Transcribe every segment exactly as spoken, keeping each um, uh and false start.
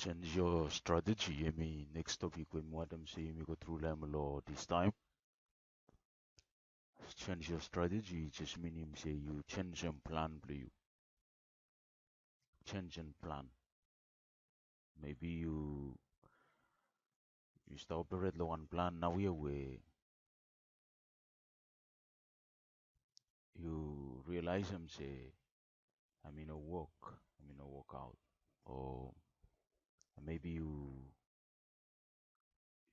Change your strategy, hemi next topic we mi wantem se yumi go tru long hem long this time. Change your strategy, just minim se yu jenisim plan blong yu. Jenisim plan. Maybe yu, yu stap operate long wan plan naoia we yu realizem se hemi no wok, hemi no wokaot. O maybe yu,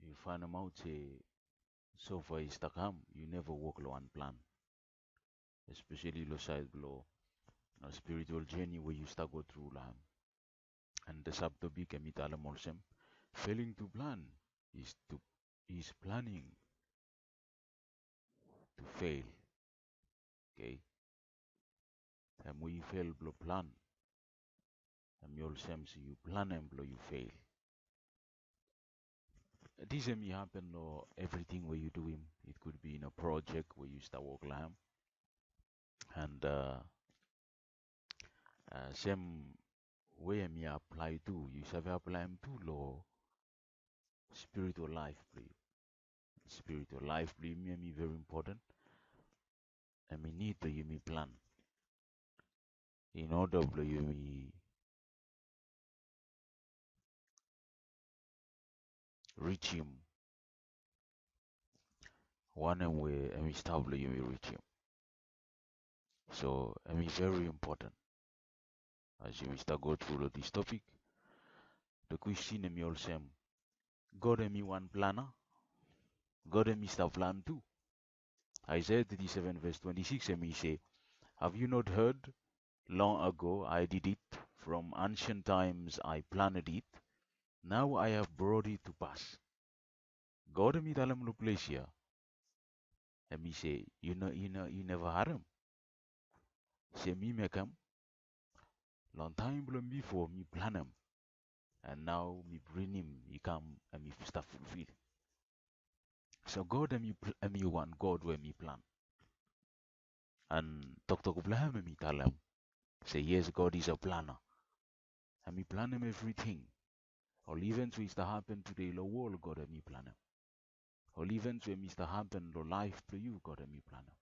yu faenemaot se so far i stap kam, yu neva wok long wan plan. Especially long side blong spiritual journey we yu stap go tru long hem. And the subtopic hemi talem olsem, failing to plan is to, is planning to fail. Okay? Taem we yu fail blong plan, hemi olsem se yu planem blong yu fail. This hemi hapen long everything we yu duim. It could be in a project we yu stap wok long hem. And uh, uh, sem we hemi apply tu, yu save apply hem tu long spiritual life blong yu. Spiritual life blong yumi hemi very important. Hemi nid blong yumi plan in order blong yumi rijim wanem we hemi stap blong yumi rijim. So hemi very important as yumi stap go tru long this topic. The question hemi olsem, God hemi wan plana? God hemi stap plan tu? Isaiah thirty-seven verse twenty-six hemi se, have you not heard? Long ago I did it, from ancient times I planned it, now I have brought it to pass. God hemi talem long ples ia, hemi se, yu no, yu no, yu neva harem se mi mekem? Long taem blong bifo mi planem, and nao mi bringim i kam, hemi stap fulfil. So God hemi pl-, hemi wan God we hemi plan. And toktok blong hem hemi talem se yes, God is a planner. Hemi planem everything. Ol events we i stap hapen tede long wol, God hemi planem. Ol events we hemi stap hapen long laef blong yu, God hemi planem.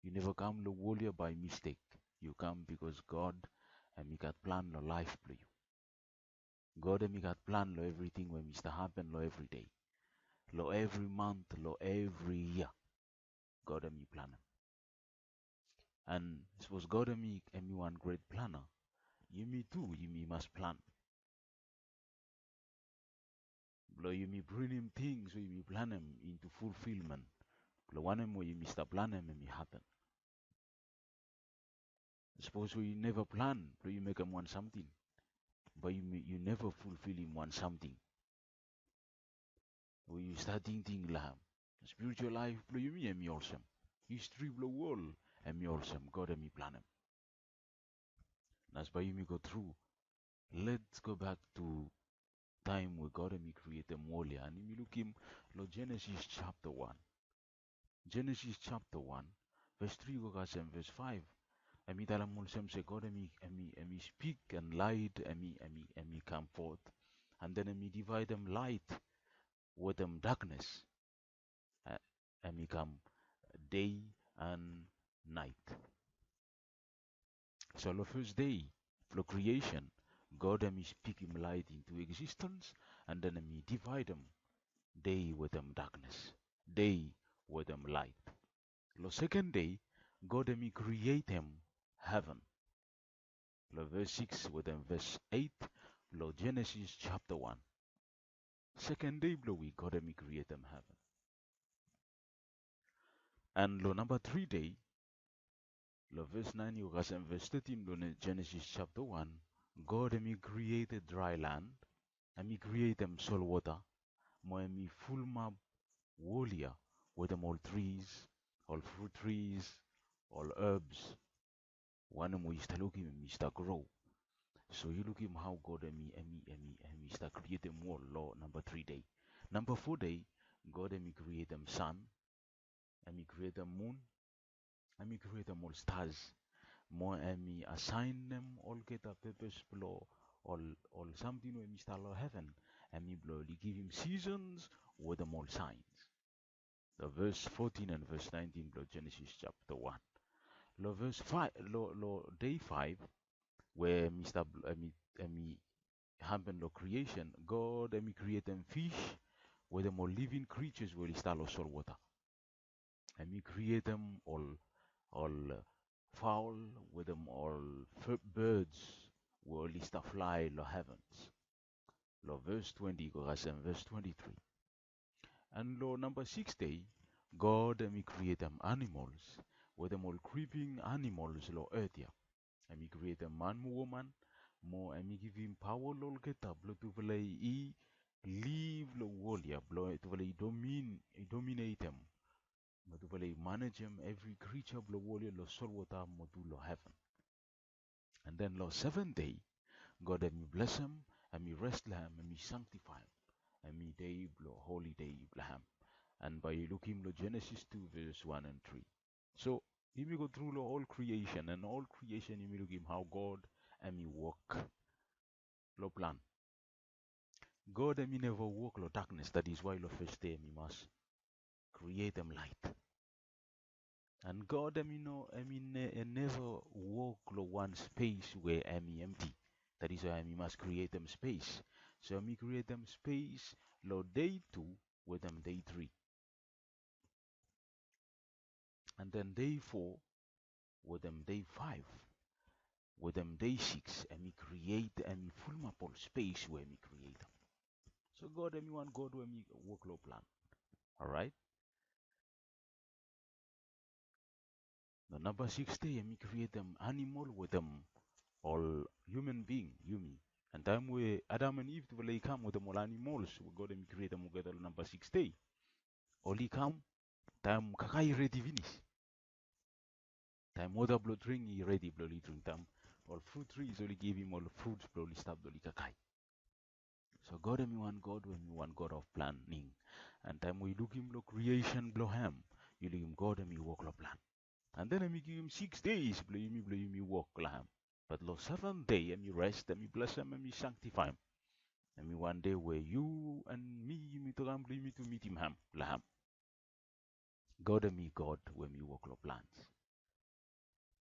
Yu neva kam long wol ia by mistake. Yu kam because God hemi gat plan long laef blong yu. God hemi gat plan long evriting we hemi stap hapen long evri dei, long evri month, long evri yia. God hemi planem. And sapos God hemi, hemi wan great planner, yumi tu yumi mas plan blong yumi bringim tings we yumi planem into fulfillment, blong wanem we yumi stap planem hemi hapen. Sapos we yu neva plan blong yu mekem wan samting, bae yu, yu neva fulfilim wan samting we yu stap tingting long hem. Spiritual laef blong yumi hemi olsem. Histri blong wol hemi olsem, God hemi planem. And as bae yumi go tru, let's go back to taem we God hemi krietem wol ia, and yumi lukim long Genesis japta wan. Genesis japta wan, ves tri go kasem ves faef. Hemi talem olsem se God hemi, hemi, hemi spik and light hemi, hemi, hemi kam forth. And then hemi divaedem light wetem darkness. Uh, hemi kam day and night. So long fes dei blong creation, God hemi spikim light into existence, and then hemi divaedem dei wetem darkness, dei wetem light. Long seken dei, God hemi krietem heven. Long ves sikis wetem ves eit blong Genesis japta wan. Seken dei blong wik, God hemi krietem heven. And long namba tri dei, long ves naen i go kasem ves tetin blong Genesis japta wan, God hemi krietem drae lan, hemi krietem solwota, mo hemi fulumap wol ia wetem ol trees, ol fruit trees, ol herbs, wanem we yu stap lukim hemi stap gro. So yu lukim hao God hemi, hemi, hemi, hemi stap krietem wol long namba tri dei. Namba fo dei, God hemi krietem san, hemi krietem mun, hemi krietem ol stars, mo hemi asaenem olgeta pepes blong ol, ol samting we hemi stap lo heven, hemi blong oli givim seasons wetem ol signs. Lo ves fotin and ves naentin blo Genesis japta wan. Lo ves faef, lo, lo dei faef, we hemi stap, hemi, hemi hapen lo creation, God hemi krietem fish wetem ol living creatures we oli stap lo solwota. Hemi krietem ol, ol fowl wetem ol birds we oli stap flae lo heavens. Lo ves twenti go kasem ves twenti tri. And lo namba sikis dei, God hemi krietem animals wetem ol creeping animals lo earth ya. Hemi krietem man mo woman, mo hemi givim paoa lo olgeta blo tufala i liv lo wol ya, blo tufala i domin-, i dominetem, mo tufala i manejem evri creature blo wol ya lo solwota mo tu lo heven. And then lo seven dei, God hemi blesem, hemi res lo hem, hemi sanktifaem, hemi dei blo holidei blo hem. And bae yu lukim lo Genesis tu ves wan and tri. So yumi go tru lo ol creation, and ol creation yumi lukim hao God hemi wok lo plan. God hemi neva wok lo darkness, that is why lo fes dei hemi mas krietem laet. And God hemi no, hemi ne-, neva wok lo wan space we hemi empty. That is why hemi mas krietem space. So hemi krietem space lo dei tu wetem dei tri. And then dei fo wetem dei faef wetem dei sikis, hemi krietem, hemi fulumap ol space we hemi krietem. So God hemi wan God we hemi wok lo plan. Alright? Lo namba sikis dei, hemi krietem animal wetem ol human being, yumi. And taem we Adam and Eve tufala i kam wetem ol animals we God hemi krietem olgeta lo namba sikis dei, oli kam taem kakae i redi finis. Taem wota blo dring i redi blo oli dring, taem ol fruit trees oli givim ol fruits blo oli stap blo oli kakae. So God hemi wan God we hemi wan God of planning. And taem we yu lukim lo creation blo hem, yu lukim God hemi wok lo plan. And then hemi givim six days blo yumi, blo yumi wok lo hem. But lo seventh day hemi rest, hemi blesem, hemi sanctifyem. Hemi wan dei we yu and mi yumi tu kam blo yumi tu mitim hem lo hem. God hemi God we hemi wok lo plans.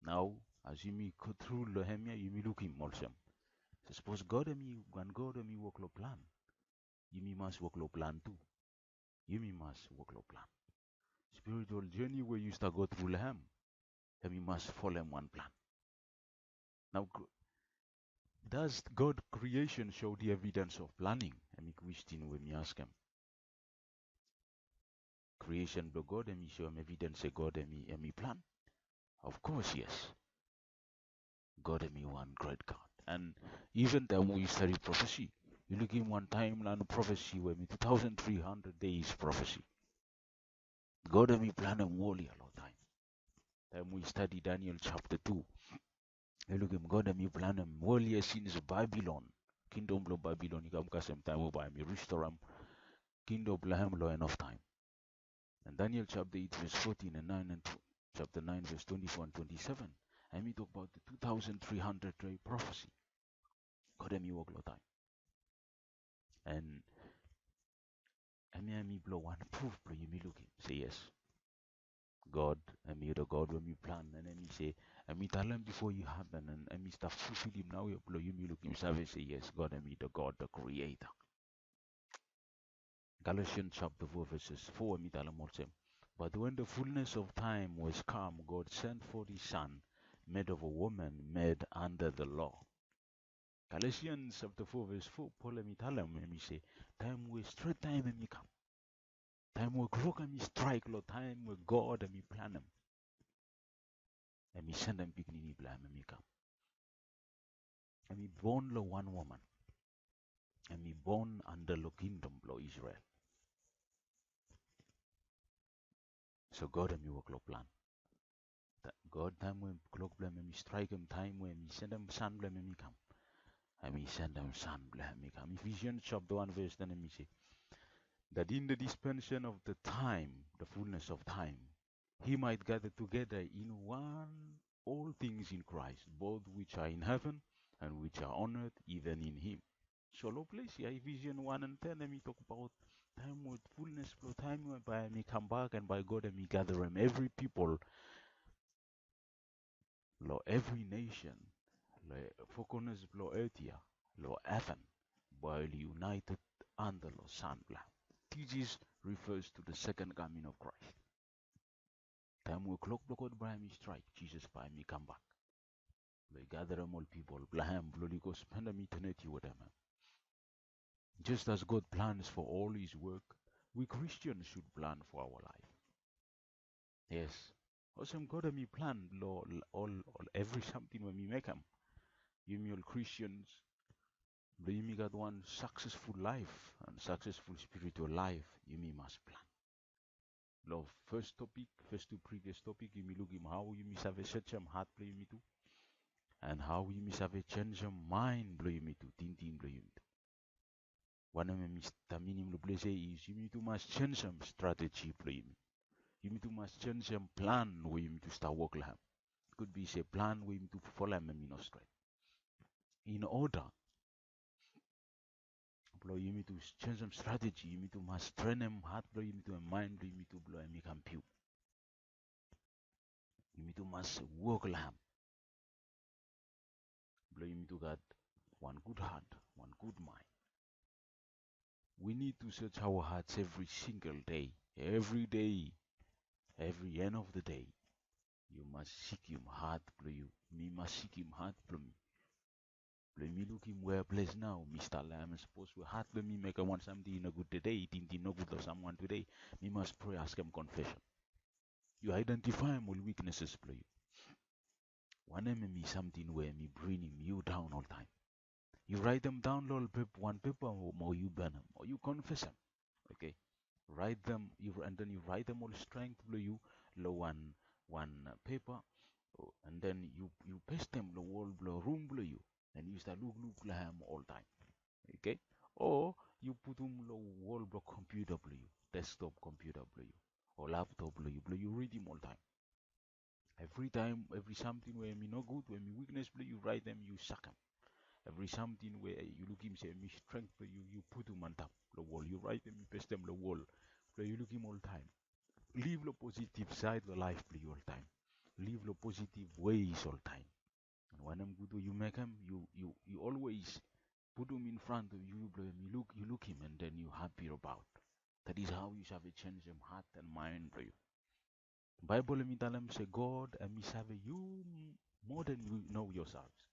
Nao as yumi go tru lo hemia, yumi lukim olsem, sapos God hemi wan God we hemi wok lo plan, yumi mas wok lo plan tu. Yumi mas wok lo plan. Spiritual journey we yu stap go tru lo hem, hemi mas folem wan plan. Nao, does God creation show the evidence of planning? Hemi kwestin we mi askem. Creation blo God hemi soem evidence se God hemi, hemi plan? Of course yes. God hemi wan great God. And even taem we stadi prophecy, yu lukim wan taemlaen prophecy we hemi two thousand three hundred days prophecy. God hemi planem wol ia lo taem. Taem we stadi Daniel chapter two, yu lukim God hemi planem wol ia since Babilon, kingdom blo Babilon i kam kasem taem we bae hemi ristorem kingdom blo hem lo end of time. And Daniel chapter eight verse fourteen and nine and tw-, chapter nine verse twenty-four and twenty-seven, hemi tokbaot the two thousand three hundred day prophecy. God hemi wok lo taem. And hemia hemi blo wan proof blo yumi lukim se yes, God hemi the God we hemi plan, and hemi se, hemi talem bifo i hapen, and hemi stap fulfilim naoia blo yumi lukim save se yes, God hemi the God, the creator. Galatians chapter four verses four, hemi talem olsem, "But when the fullness of time was come, God sent forth his Son, made of a woman, made under the law." Galatians chapter four verse four, Paul hemi talem, hemi se, taem we stret taem hemi kam. Taem we klok hemi straek lo taem we God hemi planem, hemi sendem pikinini blo hem hemi kam. Hemi bon lo wan woman. Hemi bon under lo kingdom blo Israel. So God hemi wok lo plan. Ta-, God, taem we klok blo hem hemi straekem taem we hemi sendem Son blo hem hemi kam, hemi sendem Son blo hem hemi kam. Ephesians chapter one verse ten hemi se, "That in the dispensation of the time, the fullness of time, he might gather together in one all things in Christ, both which are in heaven and which are on earth, even in him. So lo ples ya, Ephesians one and ten, hemi tokbaot taem we fulnes blo taem ya bae hemi kambak and bae God hemi gaderem evri pipol lo evri nesen, lo fokones blo earth ya, lo heven, bae oli united under lo San blo hem. This is refers to the second coming of Christ. Taem we klok blo God bae hemi straek, Jisas bae hemi kambak. Bae i gaderem ol pipol blo hem blo oli go spendem eternity wetem hem. Just as God plans for all his work, we Christians should plan for our life. Yes. Olsem God hemi plan lo ol, ol evri samting we hemi mekem. Yumi ol Christians, blo yumi gat wan successful life and successful spiritual life, yumi mas plan. Lo fes topik, fes tu previous topik, yumi lukim hao yumi save sejem hat blo yumi tu, and hao yumi save jenisim maen blo yumi tu, tingting blo yumi tu. Wanem hemi stap minim lo ples ya is yumi tu mas jenisim strateji blo yumi. Yumi tu mas jenisim plan we yumi tu stap wok lo hem. Could be se plan we yumi tu folem hemi no stret. In order blo yumi tu jenisim strateji, yumi tu mas trenem hat blo yumi tu, maen blo yumi tu, blo hemi kam piu. Yumi tu mas wok lo hem blo yumi tu gat wan gud hat, wan gud maen. We need to search our hearts every single day, every day, every end of the day. Yu mas sikim hat blo yu, mi mas sikim hat blo mi. Blo yumi lukim wea ples nao mi stap lo hem. Sapos we hat blo mi mekem wan samting i no gud tede, i tingting no gud lo samwan tede, mi mas prea, askem confession. Yu aedentifaem ol weaknesses blo yu. Wanem hemi samting we hemi bringim yu daon oltaem? Yu raetem daon lo ol pep-, wan pepa mo, mo yu bonem, o yu konfesem. Okay. Raetem, yu, and then yu raetem ol strength blo yu lo wan, wan pepa, o, and then yu, yu pestem lo wol blo rum blo yu, and yu stap lukluk lo hem oltaem. Okay? O yu putum lo wol blo computer blo yu, desktop computer blo yu, o laptop blo yu, blo yu ridim oltaem. Evri taem, evri samting we hemi no gud, we hemi weakness blo yu, yu raetem, yu sakem. Evri samting we yu lukim se hemi strength blo yu, yu putum antap lo wol, yu raetem, yu pestem lo wol, blo yu lukim oltaem. Liv lo positive side lo laef blo yu oltaem. Liv lo positive ways oltaem. And wanem gud we yu mekem, yu, yu, yu always putum in front of yu, blo hemi luk, yu lukim, and then yu happy about. That is how yu save jenisim hat and maen blo yu. Baebol hemi talem se God hemi save yu more than you know yourselves.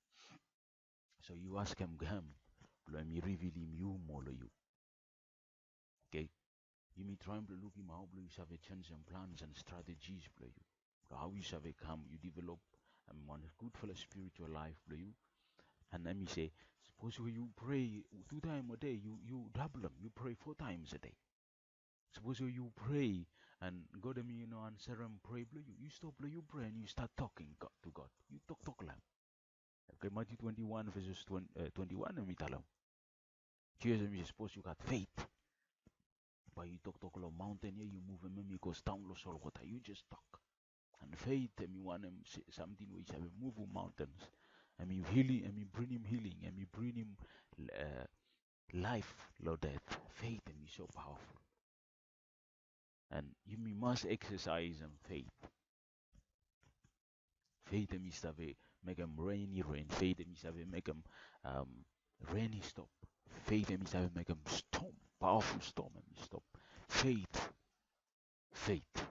So yu askem hem blo hemi revealim yu moa lo yu. Okay. Yumi traem blo lukim hao blo yu save jenisim plans and strategies blo yu, blo hao yu save kam yu develop, em, wan gudfala spiritual laef blo yu. And hemi se, sapos we yu prea tu taem a day, yu, yu dabolem, yu prea four times a day. Sapos we yu prea and God hemi no ansarem prea blo yu, yu stop lo yu prea and yu start talking God, to God. Yu toktok lo hem. Okay, Matthew twenty-one verses twenty, eh, twenty-one hemi talem. Jisas hemi se sapos yu gat faith, bae yu toktok lo mountain ya, yu muvum hem, hemi go daon lo solwota. Yu just tok. And faith hemi wanem, se-, samting we i save muvum mountains. Hemi healing, hemi bringim healing, hemi bringim, eh, life lo death. Faith hemi so powerful. And yumi mas exercisem faith. Faith hemi save mekem rain i rain. Faith hemi save mekem, um, rain i stop. Faith hemi save mekem storm, powerful storm hemi stop. Faith. Faith.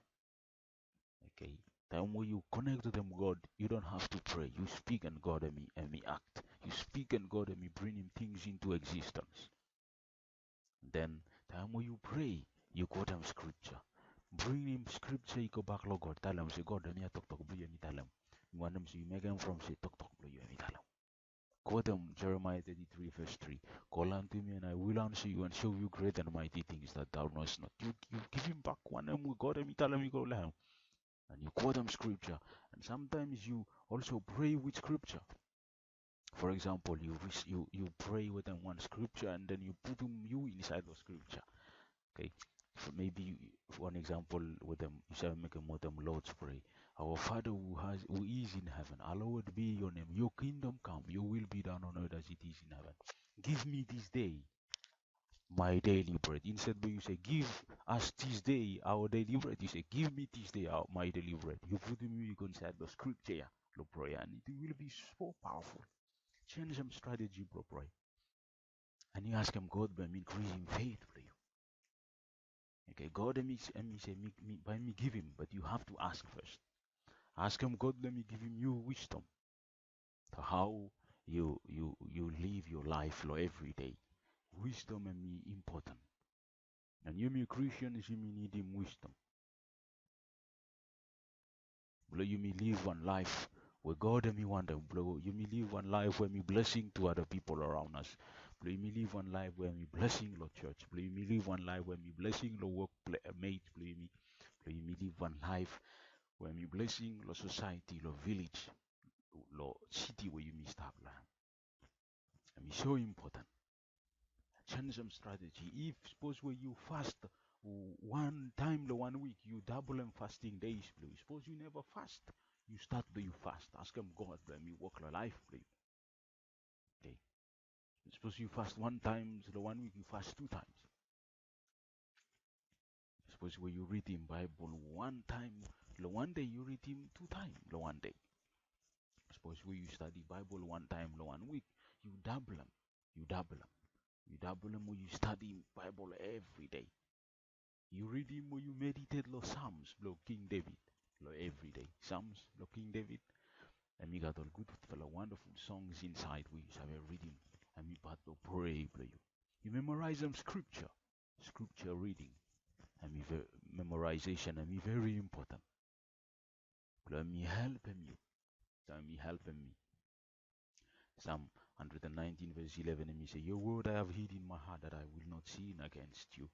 Okay. Taem we yu connect wetem God, you don't have to pray. Yu speak and God hemi, hemi act. Yu speak and God hemi bringim things into existence. Then taem we yu prea, yu kotem scripture. Bringim scripture i gobak lo God, talem se, God, hemia toktok blo yu, hemi talem. Mi wantem se yu mekem from se toktok blo yu, hemi talem. Kotem Jeremiah thirty-three verse three. Call unto me and I will answer you and show you great and mighty things that thou knowest not. Yu, yu givim bak wanem we God hemi talem i go lo hem. And yu kotem scripture. And sometimes yu also pray with scripture. For example, yu, yu, yu prea wetem wan scripture and then yu putum yu insaed lo scripture. Okay. Maybe wan example wetem, yu save mekem wetem Lord's Prayer. Our Father who has, who is in heaven, hallowed be your name. Your kingdom come, your will be done on earth as it is in heaven. Give me this day my daily bread. Instead blong yu se, give us this day our daily bread, yu se, give me this day our, my daily bread. Yu putum i go insaed long scripture ya, long prayer, and it will be so powerful. Jenisim strategy blong prea. And yu askem God blong hem inkrisim faith blong yu. Okay, God hemi, hemi se, mi, mi, bae mi givim, but yu have to ask first. Askem God blong hem i givim yu wisdom. So hao yu, yu, yu liv yu laef long evri dei. Wisdom hemi impoten. And yumi Christians, yumi nidim wisdom. Blong yumi liv wan laef we God hemi wantem. Blong yumi liv wan laef we hemi blessing to other people around us. Blong yumi liv wan laef we hemi blessing long church. Blong yumi liv wan laef we hemi blessing long wokmate blong yumi. Blong yumi liv wan laef we hemi blessing long society, long village, long city we yumi stap long hem. Hemi so impoten. Jenisim strategy. If sapos we yu fast wan taem long wan wik, yu dabolem fasting days blong yu. Sapos yu neva fast, yu stat blong yu fast. Askem God blong hem i wok long laef blong yu. Okay. Sapos yu fast wan taem long wan wik, yu fast tu taems. Sapos we yu ridim Baebol wan taem long wan dei, yu ridim tu taem long wan dei. Sapos we yu stadi Baebol wan taem long wan wik, yu dabolem, yu dabolem, yu dabolem we yu stadi Baebol evri dei. Yu ridim we yu meditate long Psalms blong King David long evri dei. Psalms blong King David, hemi gat ol gudfala wonderful songs insaed we yu save ridim. Hemi pat blong prea blong yu. Yu memoraesem scripture, scripture reading, hemi ve-, memorization hemi veri impoten. Blong hemi helpem yu. Blong hemi helpem mi. Psalm hundred and nineteen verse eleven, hemi se, "Your word I have hid in my heart that I will not sin against you."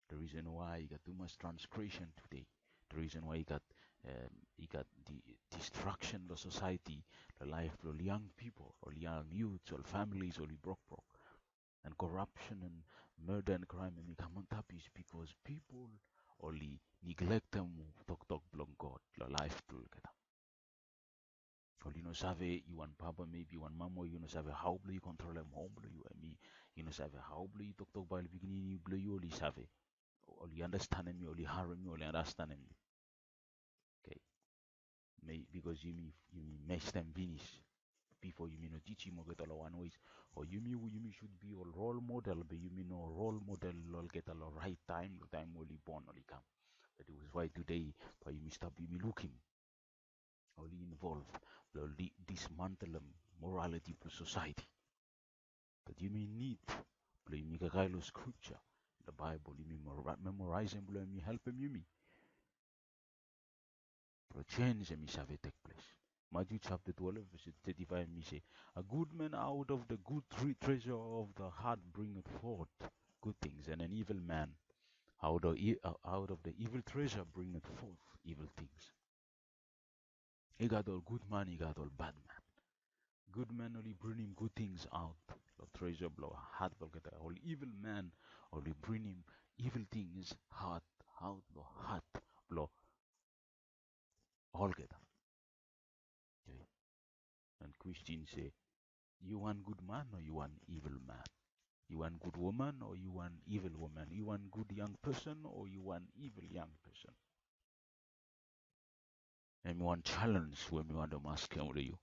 The reason why i gat tumas transgression today, the reason why i gat, em, i gat di-, destruction long society, long laef blong ol young pipol, ol young youths, ol families oli brokbrok, and corruption and murder and crime hemi kam antap is because pipol oli neglektem toktok blong God long laef blong olgeta. Oli no save, yu wan papa, maybe wan mama, yu no save hao blong yu kontrolem hom blong yu, hemi, yu no save hao blong yu toktok bae ol pikinini blong yu oli save, oli andastanem yu, oli harem yu, oli andastanem yu. Okay. Bikos yumi, yumi mestem finis. Bifo yumi no tijim olgeta long wan ways. O yumi, yumi should be ol role model, be yumi no role model long olgeta long raet taem, long taem we oli bon oli kam. That is why today bae yumi stap, yumi lukim oli involve long dismantlem morality blong society. But yumi nid blong yumi kakae long scripture, long Baebol, yumi memoraesem blong hemi helpem yumi blong jenis hemi save tekples. Matthew chapter twelve verse thirty-five hemi se, "A good man out of the good treasure of the heart bringeth forth good things, and an evil man out of, out of the evil treasure bringeth forth evil things." I gat ol gud man, i gat ol bad man. Gud man oli bringim good things aot long treasure blong hat blong olgeta. Ol evil man oli bringim evil things aot, aot long hat blong olgeta. Okay. And question se, yu wan gud man o yu wan evil man? Yu wan gud woman o yu wan evil woman? Yu wan gud young person o yu wan evil young person? Hemi wan challenge we mi wantem askem long yu.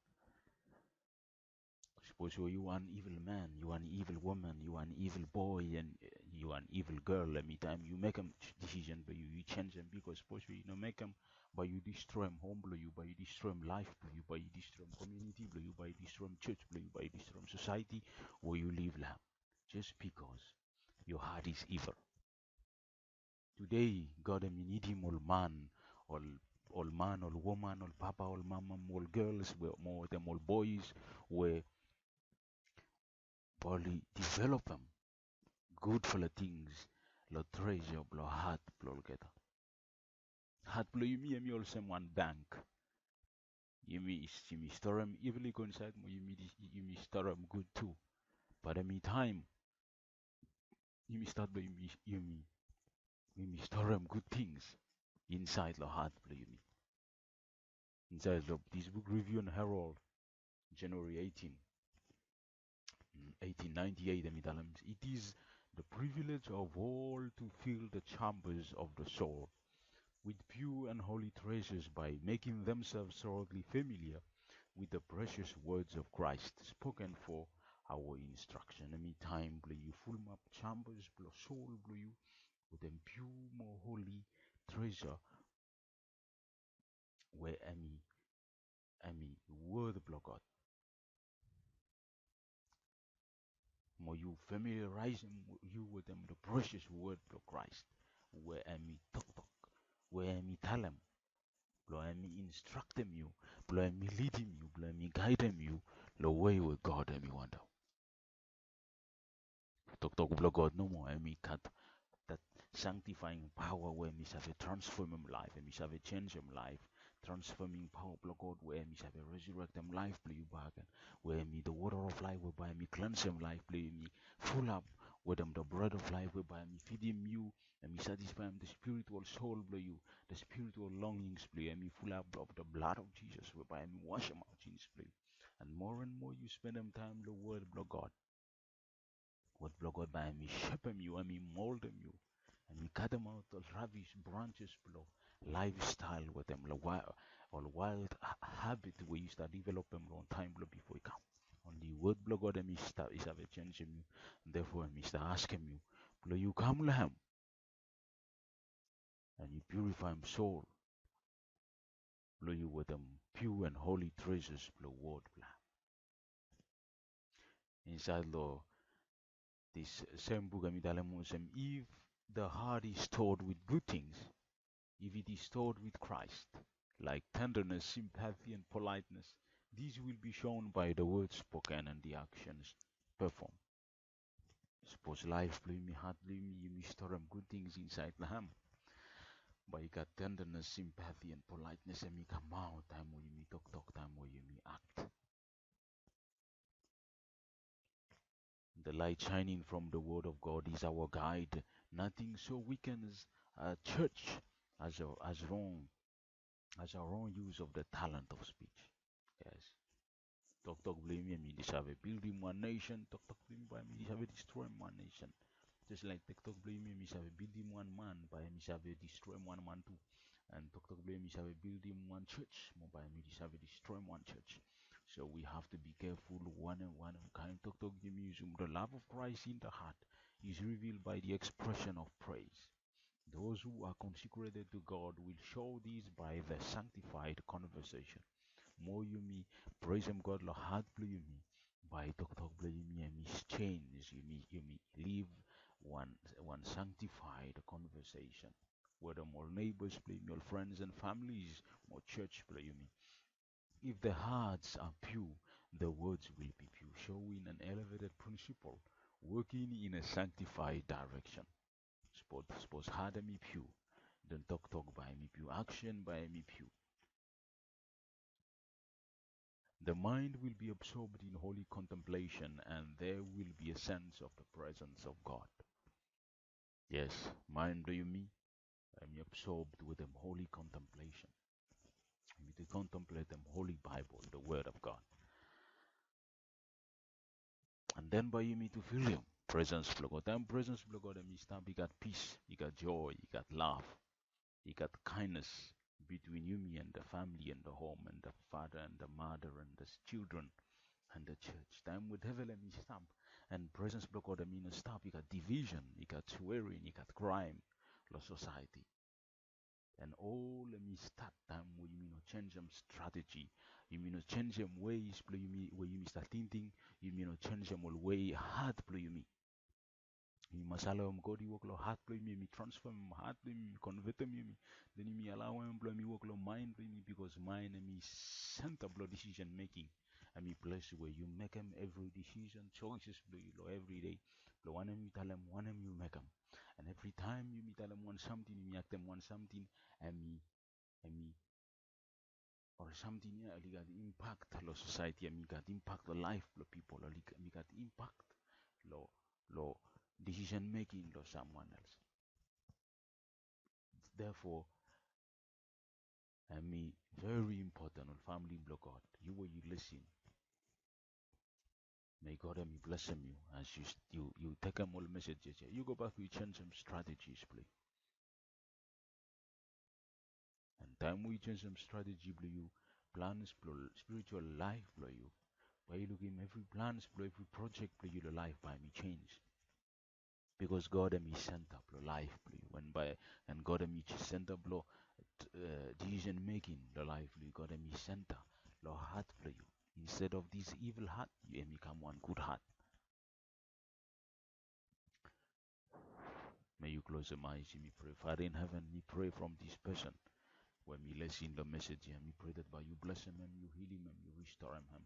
Sapos we yu wan evil man, yu wan evil woman, yu wan evil boy, and yu wan evil girl, hemi taem yu mekem decision blong yu, yu jenjem, bikos sapos we yu no mekem, bae yu distroem hom blong yu, bae yu distroem laef blong yu, bae yu distroem community blong yu, bae yu distroem church blong yu, bae yu distroem society we yu liv long hem. Just because your heart is evil. Today God hemi nidim ol man, ol, ol man, ol woman, ol papa, ol mama, mo ol girls, we, mo wetem ol boys we oli developem gudfala things long treasure blong hat blong olgeta. Hat blong yumi hemi olsem wan bank. Yumi, yumi storem evil i go insaed, mo yumi, yumi storem gud tu. But hemi taem yumi stat blong yumi, yumi, yumi storem gud things insaed long hat blong yumi. Insaed long This Book Review and Herald, January eighteen, mm, eighteen ninety-eight, hemi talem, "It is the privilege of all to fill the chambers of the soul with pure and holy treasures by making themselves thoroughly familiar with the precious words of Christ spoken for our instruction." Hemi taem blong yu fulumap chambers blong soul blong yu wetem pure mo holy treasure we hemi, hemi word blong God. Mo yu familiarize yu wetem the precious word blong Christ, we hemi toktok, we hemi talem, blong hemi instraktem yu, blong hemi lidim yu, blong hemi gaedem yu long wei we God hemi wantem. Toktok blong God nomo hemi gat that sanctifying power we hemi save transfomem laef, hemi save jenjem laef. Transfoming paoa blong God we hemi save resurektem laef blong yu bakegen, we hemi the water of life we bae hemi klensem laef blong yu, hemi fulap wetem the bread of life we bae hemi fidim yu, hemi satisfaem the spiritual soul blong yu, the spiritual longings blong yu, hemi fulap of the blood of Jesus we bae hemi wasemaot sins blong yu. And more and more yu spendem taem long word blong God, word blong God bae hemi shepem yu, hemi moldem yu, hemi katemaot ol rabis branches blong lifestyle wetem ol wi-, ol wild ha-, habit we yu stap developem long taem blong bifo i kam. Only word blong God hemi stap, i save jenjem yu. Therefore hemi stap askem yu blong yu kam long hem, and yu purifaem soul blong yu wetem pure and holy treasures blong word blong hem. Insaed long this same book hemi talem olsem, "If the heart is stored with good things, if it is stored with Christ, like tenderness, sympathy, and politeness, this will be shown by the words spoken and the actions performed." Sapos laef blong yumi, hat blong yumi, yumi storem good things insaed long hem, bae i gat tenderness, sympathy, and politeness, hemi kamaot taem we yumi toktok, taem we yumi act. The light shining from the word of God is our guide. Nothing so weakens a church as a, as wrong, as a wrong use of the talent of speech. Yes. Toktok blong yumi hemi save bildim wan nesen. Toktok blong yumi bae hemi save distroem wan nesen. Just like toktok blong yumi hemi save bildim wan man, bae hemi save distroem wan man tu. And toktok blong yumi save bildim wan church, mo bae hemi save distroem wan church. So we have to be careful wanem, wanem kaen toktok yumi yusum. The love of Christ in the heart is revealed by the expression of praise. Those who are consecrated to God will show this by their sanctified conversation. Mo yumi presem God long hat blong yumi, bae toktok blong yumi hemi change, yumi, yumi liv wan, wan sanctified conversation wetem ol neighbors blong yumi, ol friends and families, mo church blong yumi. If the hearts are pure, the words will be pure, showing an elevated principle working in a sanctified direction. Sapos, sapos hat hemi pure, then toktok bae hemi pure, action bae hemi pure. The mind will be absorbed in holy contemplation, and there will be a sense of the presence of God. Yes, mind blong yumi hemi absorbed wetem holy contemplation. Yumi contemplatem Holy Bible, the Word of God. And then bae yumi tu filim presence blong God. Taem presence blong God hemi stap, i gat peace, i gat joy, i gat love, i gat kindness between yumi and the family and the home and the father and the mother and the children and the church. Taem we devil hemi stap and presence blong God hemi no stap, i gat division, i gat swearing, i gat crime long society. And ol hemi stat taem we yumi no jenjem strategy, yumi no jenjem ways blong yumi, we yumi stap tingting, yumi no jenjem ol wei hat blong yumi. Yumi mas alaoem God i wok long hat blong yumi, hemi transfomem hat blong yumi, hemi konvetem yumi. Then yumi alaoem blong hemi wok long mind blong yumi, bikos mind hemi center blong decision making. Hemi ples we yu mekem evri decision, choices blong yu long evri dei, blong wanem yu talem, wanem yu mekem. And evri taem yumi talem wan samting, yumi aktem wan samting, hemi, hemi, ol samting ia oli gat impact long society, hemi gat impact long laef blong pipol, oli, hemi gat impact long, long decision making long someone else. Therefore, Hemi veri impoten, ol famili blong God, yu we yu lisin. May God hemi blesem yu as yu, yu, yu tekem ol mesejes ia. Yu gobak yu jenisem stratejis blong yu. And taem we yu jenisem strateji blong yu, plans blong spiritual laef blong yu, bae yu lukim evri plans blong evri projek blong yu long laef bae hemi jenis. Bikos God hemi senta blong laef blong yu. And bae, and God hemi senta blong, uh, decision making long laef blong yu. God hemi senta long hat blong yu. Instead of this evil heart, hemi kam wan gud hat. May yu klosem ae, yumi prea. Father in heaven, mi prea from this person we mi lisin long mesej ia. Mi prea that bae yu blesem hem, yu hilim hem, yu ristorem hem.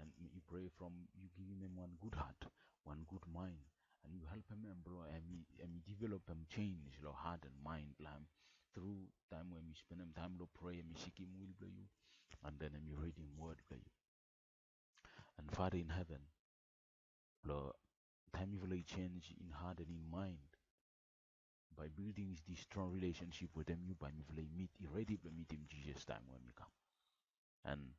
And mi prea from yu givim hem wan gud hat, wan gud maen, and yu helpem hem blong hemi, hemi developem jenis long hat and maen blong hem tru taem we hemi spendem taem long prea, hemi sikim will blong yu, and then hemi ridim wod blong yu. And Father in heaven, long taem mifala i jenis in hat and in maen, bae building this strong relationship wetem yu, bae mifala i mit, i redi blong mitim Jisas taem we hemi kam. And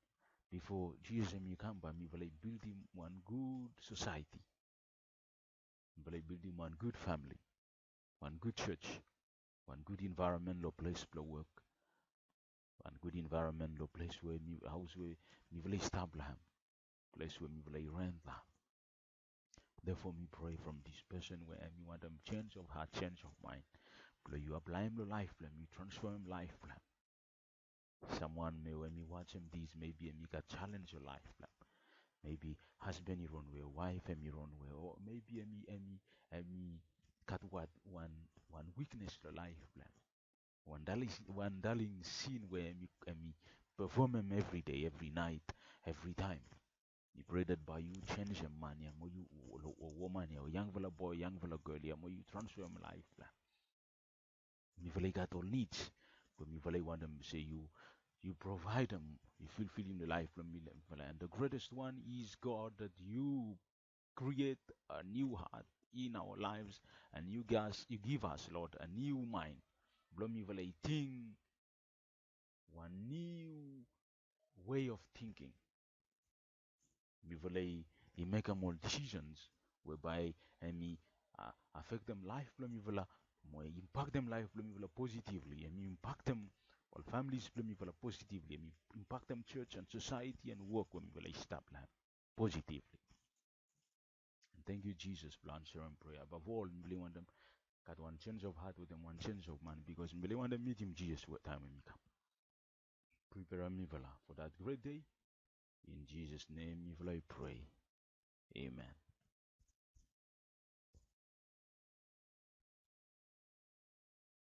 bifo Jisas hemi kam, bae mifala i buildim wan gud society. Mifala i buildim wan gud famili, wan gud jos, wan gud environment long ples blong wok, wan gud environment long ples we mi, haos we mifala i stap long hem, ples we mifala i rent long hem. Therefore, mi prea from this person we hemi wantem jenis of hat, jenis of maen, blong yu aplaem long laef blong hem, yu transfomem laef blong hem. Someone we hemi wajem this, maybe hemi gat challenge long laef blong hem. Maybe hasban i ronwe, waef hemi ronwe, o maybe hemi, hemi, hemi gat wan, wan weakness long laef blong hem. Wan darling, wan darling sin we hemi, hemi performem evri dei, evri naet, evri taem. Mi prea that bae yu jenisem man ia, mo yu, o, o woman ia, o yangfala boe, yangfala gel ia, mo yu transfomem laef blong hem. Mifala i gat ol needs we mifala i wantem se yu, yu provaedem, yu fulfilim long laef blong mifala. And the greatest one is, God, that you create a new heart in our lives, and you guys, you give us, Lord, a new mind. Blong mifala i ting wan new way of thinking. Mifala i, i mekem ol decisions we bae hemi, uh, afektem laef blong mifala, mo impaktem laef blong mifala positively. Hemi impaktem ol families blong mifala positively. Hemi impaktem jos and society and wok we mifala i stap long hem positively. And thank you, Jesus, blong answerem prea. Above all, mifala i wantem gat wan jenis of hat wetem wan jenis of maen, bikos mifala i wantem mitim Jisas taem we hemi kam. Preperem mifala for that great day. In Jesus' name mifala i prea. Amen.